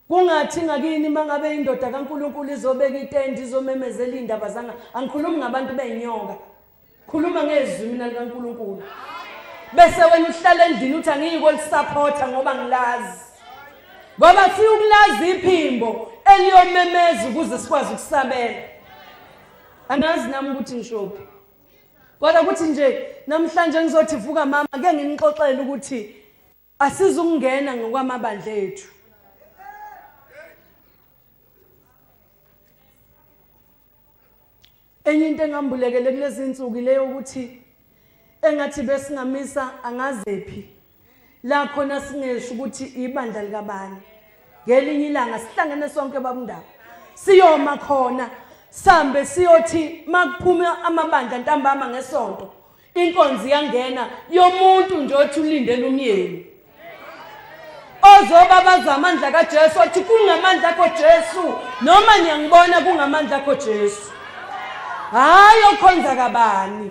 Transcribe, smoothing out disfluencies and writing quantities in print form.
Kungathi ngakini mangabe indoda kaNkulunkulu izobeka itende izomemezela indaba zanga angikhulumi ngabantu beyinyoka. Khuluma ngezwi mina likaNkulunkulu. Bese wena uhlala endlini uthi angiyikolisupporta ngoba ngilazi. Ngoba siyukulazi iphimbo eliyomemeza ukuze sikwazi ukusabela. Angazi nami ukuthi ngishophi. Kodwa ukuthi nje namhlanje ngizothi vuka mama ke nginixoxele ukuthi asizukungena ngokwamabandla ethu. Enye into engambulekele kulezi insuku leyo ukuthi engathi besingamisa angazephi la khona singesho ukuthi ibandla likabani ngelinye ilanga sihlangene sonke babundaba siyoma khona sambe siyothi makuphuma amabandla ntambama ngesonto Inkonzo iyangena yomuntu nje othi ulindele umyeni. Ozobabaza amandla kaJesu othi kungamandla akho Jesu noma niyangibona kungamandla akho Jesu. Hayi okhonza kabani.